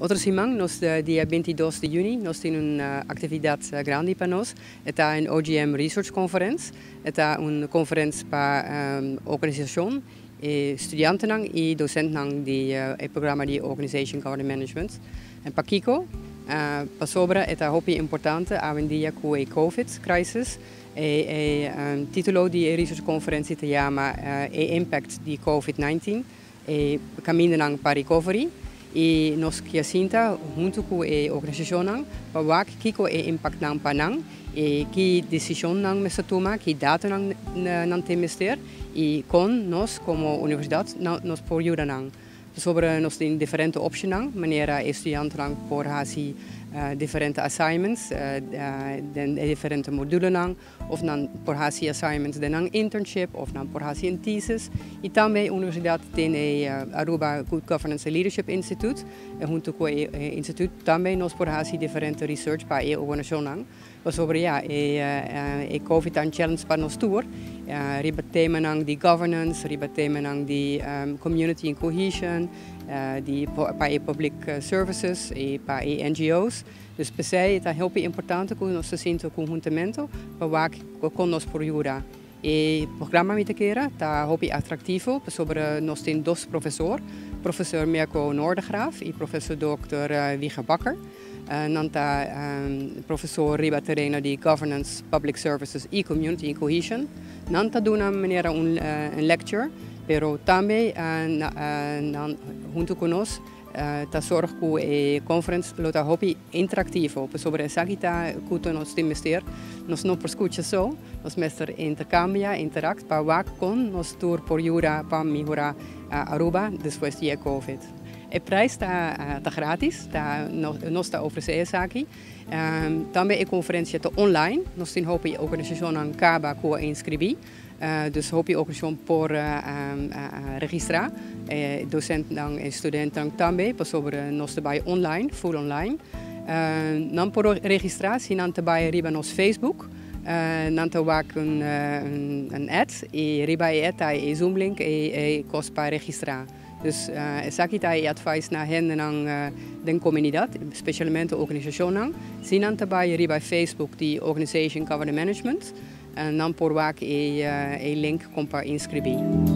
Otro siman, nos dia 22 di juni, nos tin un actividad grandi pa nos. Ta un OGM Research Conference. Ta un conference pa organisacion, studiantenan y docentenan di e programa di Organization Governance Management. Y pakico, pasobra ta hopi importante awendia cu e COVID crisis. E titulo di e research conference ta yama e Impact di COVID-19, e camindanan pa recovery. Y nos kier sinta hunto cu e organisacion pa wak kico e impact nan pa nan y ki decision nan mester tuma, ki data nan nan tin mester y con nos como universidad nos por yuda nan. Sobre nos tin diferente opciones, manera studiantenan por haci diferente assignments, den diferente modulenan, of nan por haci assignments den nan internship, of nan por haci un thesis. Y tambe universidad tin e Aruba Good Governance and Leadership Institute, y hunto cu e instituto tambe nos por haci diferente research pa e organisacion. Sobre, ja, e COVID challenge pa nos tur, riba tema di governance, riba tema di community and cohesion, di pa e public services y pa e NGO's. Dus p'esey ta hopi importante cu nos sinta conhuntamente pa wak con nos por yuda. E programa, mi ta kere, ta hopi atractivo, sobre nos tin dos professor, professor Mirko Noordegraaf y professor Dr. Wieger Bakker. Nan ta professor riba tereno di governance, public services y community and cohesion. Nan ta duna manera un lecture, pero tambe nan hunto cu nos ta zorg cu e conference lo ta hopi interactivo. Sobre esaki ta cu nos tin mester, nos no por scucha so, nos mester intercambia, interact pa wak con nos tur por yuda pa mehora Aruba despues di COVID. E prijs ta gratis, ta, nos ta ofrece esaki. Tambe e conferencia ta online, nos tin hopi organisacion caba cu a inscribi. Dus hopi organisacion por registra. Docentenan y studiantenan tambe, pasobra nos ta bay online, full online. Nan por registra, si nan ta bay riba nos Facebook. Nan ta wak un ad y riba e ad e Zoom link y e cos pa registra. Dus esaki ta e advice na hendenan den comunidad, specialmente organisacionnan. Si nan ta bay riba Facebook di Organization Governance Management, nan por wak e link con pa inscribi.